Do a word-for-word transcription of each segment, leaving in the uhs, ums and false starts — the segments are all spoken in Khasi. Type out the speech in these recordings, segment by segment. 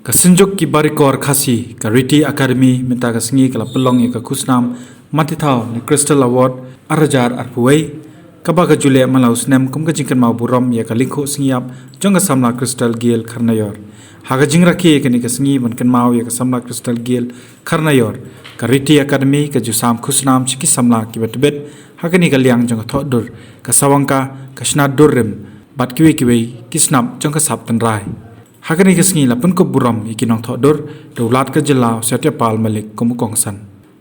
Ka Synjuk ki Barikor Khasi, ka Riti Academy, mynta ka sngi ka la pynlong ïa ka khusnam Matithaw ne Crystal Award ar hajar arphew wei, kaba ka ju leh man la u snem kum ka jingkynmaw burom ïa ka lyngkhuh sngi ïap jong ka samla Crystal Gail Kharnaior. Ha ka jingrakhe ïa kane ka sngi ban kynmaw ïa ka samla Crystal Gail Kharnaior, ka Riti Academy ka ju sam khusnam sha ki samla kiba tbit ha kane ka liang jong ka thoh dur, ka sawang ka, ka shna dur rim bad kiwei kiwei ki snap jong ka sap tynrai. Ha kane ka sngi la pynkup burom ïa ki nongthoh dur da u Lat ka jylla u Satyapal Malik kum u kongsan.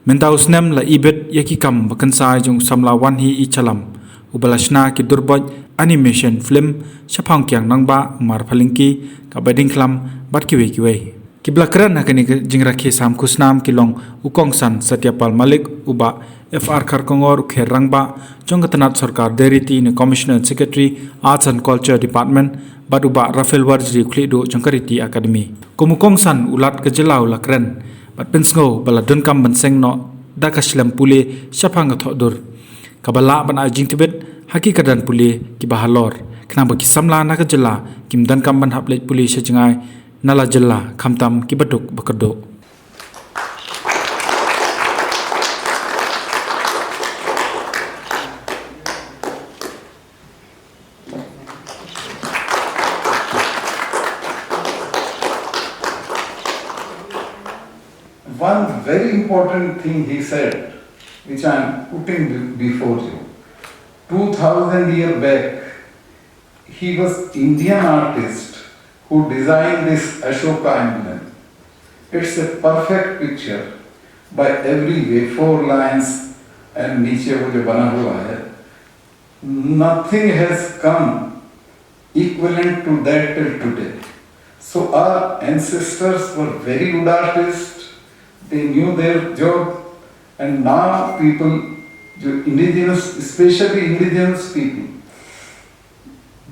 Mynta u snem la ibit ïa ki kam ba kynsai jong u samla Wanhi Ichalam, uba la shna ki durboit animation film shaphang Kiang Nangbah, Umar Phalyngki, Ka Baidingkhlam bad kiwei kiwei. Kiba la kren ha kane ka jingrakhe sam khusnam ki long u kongsan Satyapal Malik, u Bah F R Kharkongor, u Kher Rangbah jong ka tnat sorkar Dei Riti ne Commissioner and Secretary, Arts and Culture Department, bad u Bah Raphael Warjri, u khlieh duh jong ka Riti Academy. Kum u kongsan, u Lat ka jylla u la kren bad pynsngew ba la donkam ban seng noh da ka shlem pule shaphang ka thoh dur, kaba lah ban ai jingtbit ha ki kyrdan pule kiba halor, khnang ba ki samla na ka jylla kim donkam ban hap leit pule sha jngai na la jylla, khamtam kiba duk ba kyrduh. One very important thing he said, which I am putting be- before you. Two thousand year back, he was Indian artist who designed this Ashoka emblem. It's a perfect picture by every way, four lions and niche wo jo bana hua hai. Nothing has come equivalent to that till today. So our ancestors were very good artists, they knew their job, and now people, jo indigenous, especially indigenous people,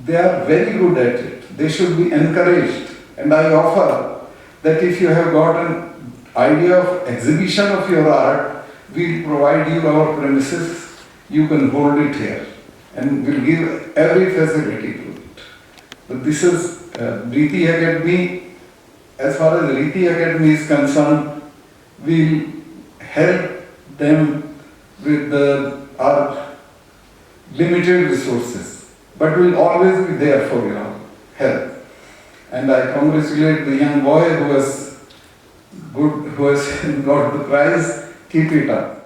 they are very good at it. They should be encouraged. And I offer that if you have got an idea of exhibition of your art, we'll provide you our premises. You can hold it here. And we'll give every facility to it. But this is uh, Riti Academy. As far as Riti Academy is concerned, we'll help them with the, our limited resources, but we'll always be there for your help. And I congratulate the young boy who has good, who has got the prize. Keep it up.